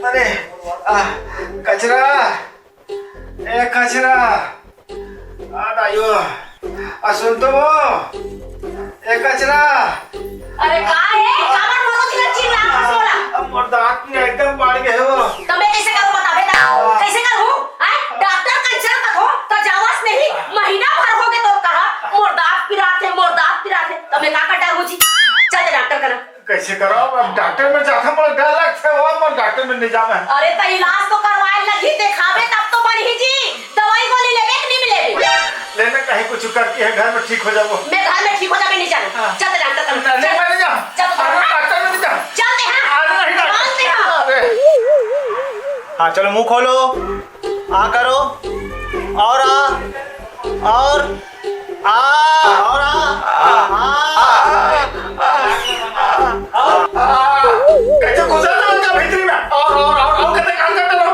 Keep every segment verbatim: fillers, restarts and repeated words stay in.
अरे, आ, कचरा, ए कचरा, आ दाइयो, आ सुन तो वो, ए कचरा। अरे का हे? काबर मारो चिल्ला चिल्ला के बोला? अब मोर दांत में एकदम बाढ़ गए हो। तो मैं कैसे करूं बताबे ता? कैसे करूं? हैं? डॉक्टर कंसल्ट कथो तो जावस नहीं, महीना भर हो गए तो कहा, "मोर दांत पिरात हे, मोर दांत पिरात हे।" तो मैं का कर डालूं जी? चल ते डॉक्टर करा। कैसे करो? अब डॉक्टर में जाता, मोला डर लगता है, वो मोर डॉक्टर में नहीं जाना है। अरे तो इलाज तो करवाए लगी, देखाबे तब तो बढ़ी जी। दवाई गोली लेबे कि नहीं लेबे? लेना कहीं कुछ करके है, घर में ठीक हो जाओ। मैं घर में ठीक हो जाबे नहीं जाना। हाँ। चल ते डॉक्टर करा। नहीं, नहीं, मैं नहीं जाऊँ। चल। अरे डॉक्टर में नहीं जाऊँ। चल ते हाँ। अरे नहीं डॉक्टर। चल ते हाँ। अरे। हाँ, चलो मुंह खोलो। आ करो। और आ। और आ। और आ। आ। आ। कैसे घुसा था उनका भीतरी में? और, और, और, और कैसे काम करते रहो?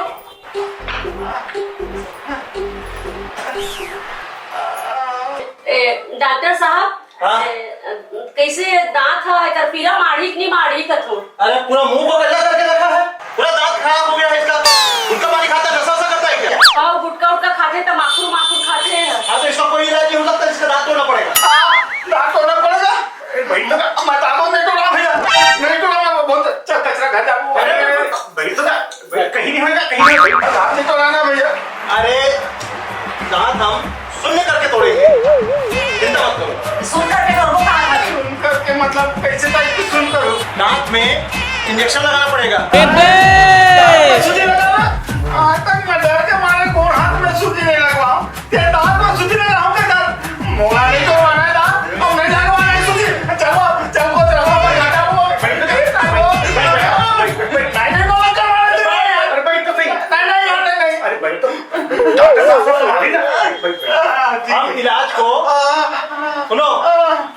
ए, डॉक्टर साहब, हाँ? ए, कैसे दांत ह, एकर पीला माढ़ी कि नहीं माढ़ी कथो? अरे, पूरा मुंह को गंदा करके रखा है, पूरा दांत खराब हो गया है इसका। गुटखा पानी खाता है, नशा वशा करता है क्या? हाँ, गुटखा उटखा खाथे, तमाकू माकू खाथे। हाँ, तो इसका कोई इलाज नहीं हो सकता, इसका दांत तोड़ना पड़ेगा। हाँ, दांत तोड़ना पड़ेगा। ए, भाई तो मैं दांत नहीं तोड़ा भैया, नहीं तोड़ा, मैं बहुत अच्छा कचरा घर जाऊँ। अरे, भाई तो मैं कहीं नहीं होगा, कहीं नहीं होगा। दांत नहीं तोड़ाना भैया। अरे, दांत हम शून्य करके तोड़ेंगे, चिंता मत करो। सुन करके तो वो कहाँ था? सुन करके मतलब कैसे टाइप की सुन करूँ? दांत में इंजेक्शन लगाना पड़ेगा। दांत में सूजी लगाना? आज तक मैं डर के मारे कौन हाथ में सूजी नहीं लगवाऊं। तेरे दांत में सूजी लगाऊं के दांत? मोला नहीं करवाना है दांत, हम नहीं लगवाना है सूजी। चलो, चलो, चलो, मैं जाता हूँ। नहीं, नहीं, मोला करवाना है। अरे भाई, तो सही। नहीं, नहीं, नहीं, नहीं। अरे भाई, तो डॉक्टर साहब, सब तुम्हारी ना। हाँ, जी। हम इलाज को, सुनो,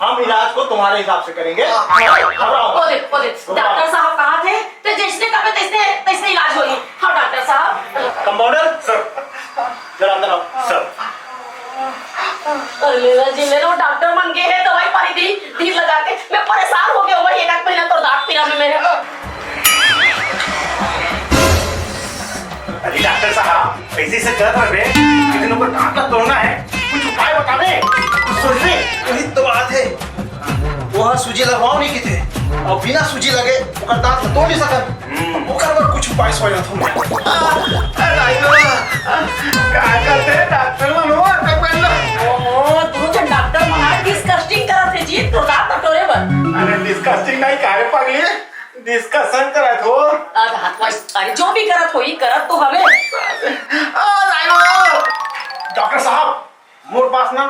हम इलाज को तुम्हारे हिसाब से करेंगे। घबराओ। ओ देख, ओ देख, डॉक्टर साहब कहा थे, तो जैसने कहे तैसने, तैसने इलाज होई। हाँ, डॉक्टर साहब। Compounder, sir. जरा अंदर आओ। सर। अरे मेरा जी, मेरे वो डॉक्टर मन के है, दवाई पानी दी, धीर लगा के। मैं परेशान हो गया हूँ भाई, एक आध महीना तो दांत पीरा में मेरे। अरे डॉक्टर साहब, ऐसे से कहत रहे, लेकिन ओकर दांत ला तोड़ना है, कुछ उपाय बतावे, कुछ सोचबे। वही तो बात है, वो सूजी लगवाओ नहीं किथे, और बिना सूजी लगे ओकर दांत ला तोड़ नहीं सकत। हम्म। ओकर बर कुछ उपाय सोचत हूँ। अरे भाई, का करते डॉक्टर मन हो, तब कर लो। ओ, दू झन डॉक्टर मन आज डिस्कस्टिंग करत हे जी, तो दांत टोरे बर। अरे डिस्कस्टिंग नहीं, कारे पगली, डिस्कशन करत हो। अब हाथ वाइस, अरे जो भी करत होई, करत तो हवे। ओ, लाइनो। डॉक्टर साहब, मोर पास ना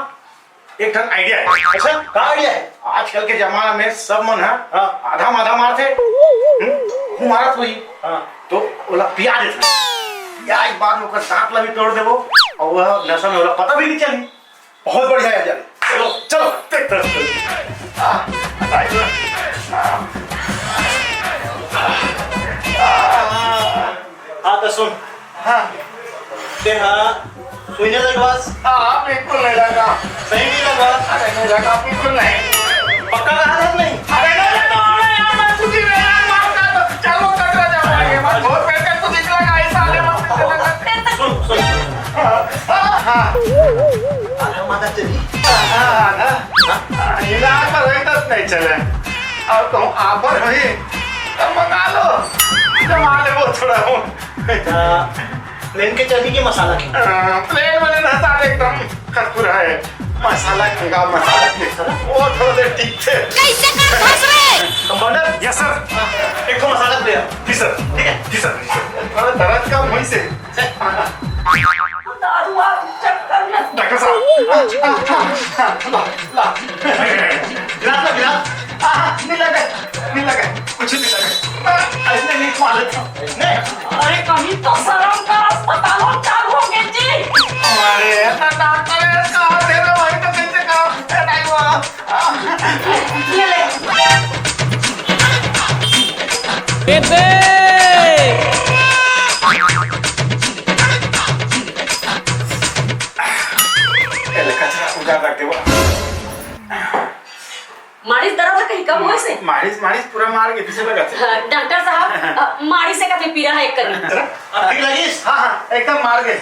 एक ठन आइडिया है। अच्छा, का आइडिया है? आजकल के जमाना में सब मन ह हाँ। आधा माधा मारथे। हम्म? हूँ मारत होही। हाँ। तो ओला पिया देथे। पिया के बाद में ओकर दांत ला भी तोड़ देबो और वह नशा में ओला पता भी नहीं चली। बहुत बढ़िया आइडिया। चलो, चलो, देख, देख, देख। आ, आ, आ, आ, आ। हाँ, तो सुन। हाँ। ते हाँ, सुई नहीं लगवास? हाँ, बिल्कुल नहीं लगा। सही नहीं लगवास? अरे, नहीं लगा, बिल्कुल नहीं। पक्का कहा था नहीं? अरे, नहीं लगा, अरे यार, मैं तुझे नहीं लगा, मार का तो, चलो, कचरा जाओ, आगे, मैं बहुत बेहतर तुझे लगा, ऐसा आने वाला। सुन, सुन, सुन। हाँ, हाँ, हाँ। आधा माथा चली। हाँ, हाँ, हाँ। इलाज पर होई तब नहीं चले। और कहूँ ऑफर होई, तब मंगा लो। जमा ले वो थोड़ा वो। आ, प्लेन के चर्बी के मसाला के। आ, प्लेन वाले ना साले एकदम खतखुरा है। मसाला के का मसाला के। मसाला? वो थोड़ा देर टिकते। कैसे कर घस रे? कंपाउंडर? Yes sir. एक तो मसाला ले आ। जी सर। ठीक है? जी सर, जी सर। थोड़ा दर्द कम होई से। दारू वारू चक्कर में। डॉक्टर साहब। ला, ला। गिलास ला, गिलास। आ, नहीं लगे, नहीं लगे, कुछ नहीं लगे। ऐसने नहीं खा लेता। नहीं। अरे, कहीं तो शर्म कर, अस्पताल में चालू हो गए जी। अरे, ऐसा डॉक्टर है, कहाँ दे रहे भाई, तो कैसे कहा? ए, नहीं हुआ। ले ले। बेबे। ए, ले, कचरा उधर रख दे, वो। मालिश दर्द है कहीं कम हुए से? मालिश, मालिश पूरा मार के पीछे लगा से। हाँ, डॉक्टर साहब, अ, मालिश से कभी पीरा है करीब। अब ठीक लगिस? हाँ, हाँ, एकदम मार गए।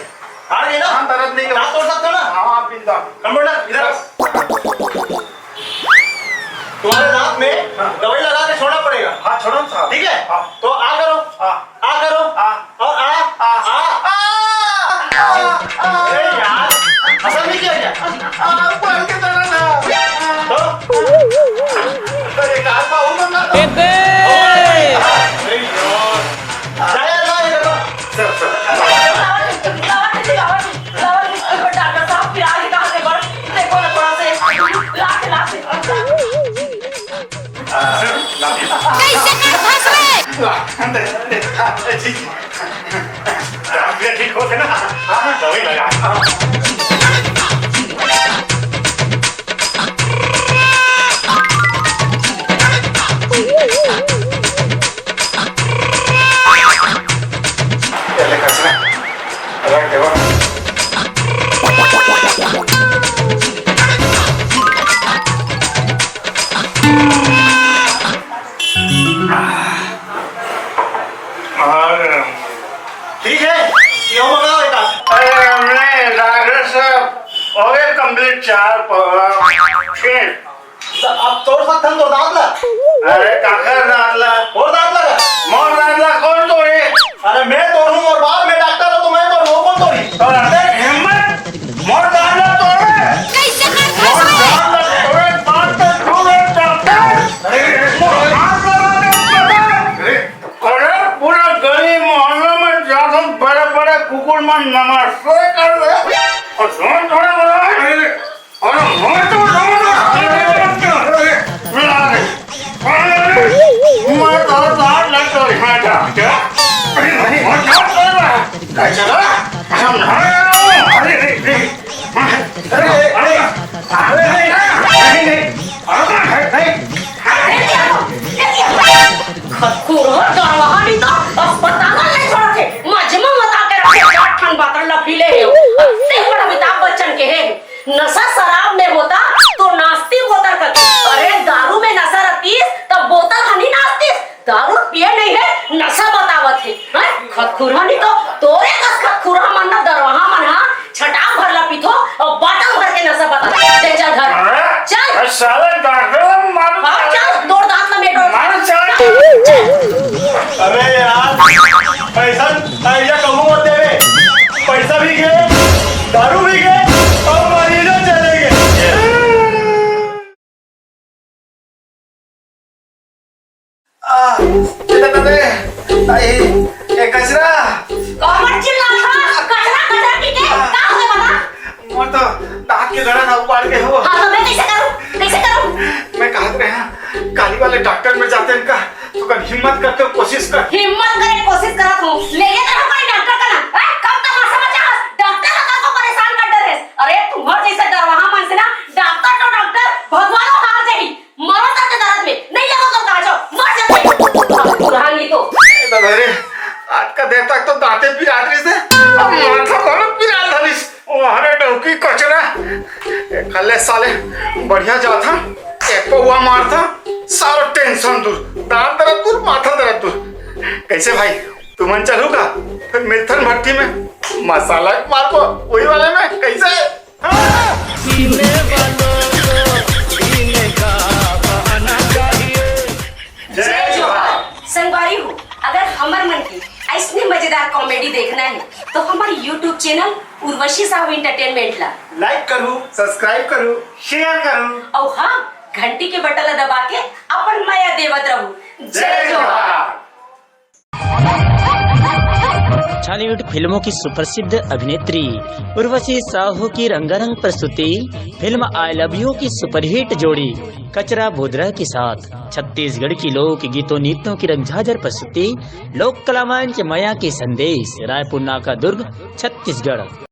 हार गए ना? हाँ, दर्द नहीं। दांत तोड़ सकते हो ना? हाँ, हाँ, बिल्कुल। कंपाउंडर, इधर आओ। तुम्हारे दांत में हाँ। दवाई लगा के छोड़ना पड़ेगा। हाँ, छोड़ो ना साहब। ठीक है? हाँ। तो आ करो। हाँ। आ करो। हाँ। और आ। आ। आ। आ। अरे यार, असर नहीं किया क्या? आ, पल के दर्द है। तो? अरे, एक हाथ पाँव में ना। अरे यार। जाया ना, ये देखो। Sir, sir. डॉक्टर साहब, फिर आगे कहाँ से बढ़? देखो ना थोड़ा से। लाके, लाके। कैसे कर फंस रहे? ठीक होते ना, हाँ, दवाई लगा। पहले कचरा रख देवा। और ठीक है, क्यों मंगाओ एक आध? अरे, हमने डॉक्टर साहब, हो गए कंप्लीट चार प-, छह। तो अब तोड़ सकथन तोर दांत ला? अरे, काकर दांत ला? मोर दांत ला? मोर दांत ला कौन तोड़े? अरे, मैं तोड़ूं, मोर बाप, मैं डॉक्टर हूं, तो मैं तोड़ूं, कौन तोड़ी? तो अरे, हिम्मत, मोर दांत ला तोड़े? कैसे कर मोर दांत ला तोड़े, बात तो सुन, डॉक्टर। अरे, मोर हाथ लगा दे, डॉक्टर। अरे, अरे, पूरा गली मोहल्ला में जाके बड़े-बड़े कुकुर मन नमस्ते कर दे। और सुन थोड़ा बड़ा, अरे, अरे, मैं तो जाऊंगा। अरे, अरे, अरे, अरे, मैं तो बाहर लग गई, मैं क्या? क्या? अरे, नहीं, मैं क्या कर रहा? कचरा? हम नहा रहा हूँ। अरे, अरे, अरे। अरे, अरे, अरे, नहीं, नहीं, नहीं, नहीं। अरे, नहीं, नहीं। खतखुर हो, दरवाहा नहीं तो अस्पताल नहीं छोड़ते। मजमा मता के रखे, चार ठन बातल लफीले हे। अत्ते बड़ अमिताभ बच्चन के हे। नशा शराब में होता तो नास्ती बोतल कर। अरे, दारू में नशा रहतीस तब बोतल हनी नास्तीस। दारू पिए नहीं है, नशा बतावत है। हैं? खतखुरहा नहीं तो तोरे कस खतखुरहा मन ना दरवाहा मन हा छटाक भर ला पीथो और बाटल भर के नशा बता। दे चल घर। अरे, चल। अरे साले डॉक्टर मार। हाँ, चल, तोर दांत ला मेटो। मार चल। चल। अबे यार, पैसा आइडिया कहूँ मत देवे। पैसा भी गए, दारू भी गए और मरीजों चले गए। आ, ए दादा रे, आ, ए, ए, कचरा। कमर चिल्ला था, कचरा, कचरा पी के, का होय बता? मोर तो दांत के गड़ा ना उबाल के हो। हाँ, तो मैं कैसे करूँ? कैसे करूँ? मैं कहत रहे हैं, काली वाले डॉक्टर में जाते हैं का, तो कल हिम्मत करके कोशिश कर। हिम्मत करे कोशिश करत हूँ, ले गए तो हमारे डॉक्टर का ना, हैं? कब तमाशा मचा हस? डॉक्टर का को परेशान कर डरे। अरे, तुम्हार जैसे डरवाहा मन से ना, डॉक्टर तो डॉक्टर, भगवानो हार जाही। मरो दर्द दर्द में, नहीं लगो तो कहा जाओ, मर जाते। अब बुढ़ांगी तो। ए दादा रे, आज का देर तक तो दांते पिरात रहिस हे, अब माथा घलो पिरात धरिस। ओ हरे डौकी कचरा, ए खल्ले साले बढ़िया जाथा, एक पौवा मारथा, सारा टेंशन दूर, दांत दर्द दूर, माथा दर्द दूर। कैसे भाई, तुमन चलहू का? फिर मिलथन भट्टी में, मसाला मारबो, वही वाले में, कैसे? जय जोहार। संगवारी हो, अगर हमर मन के ऐसने मजेदार कॉमेडी देखना है, तो हमारे YouTube channel Urvashi Sahu entertainment ला like करू, subscribe करू, share करू। और हाँ, घंटी के बटन ला दबा के अपन मया देवत रहू। जय जोहार। छॉलीवुड फिल्मों की सुप्रसिद्ध अभिनेत्री उर्वशी साहू की रंगारंग प्रस्तुति फिल्म आई लव यू की सुपरहिट जोड़ी कचरा बोदरा के साथ छत्तीसगढ़ की लोक गीतों नृत्यों की रंगझाझर प्रस्तुति लोक कला मंच मया के संदेश, रायपुर नाका दुर्ग, छत्तीसगढ़।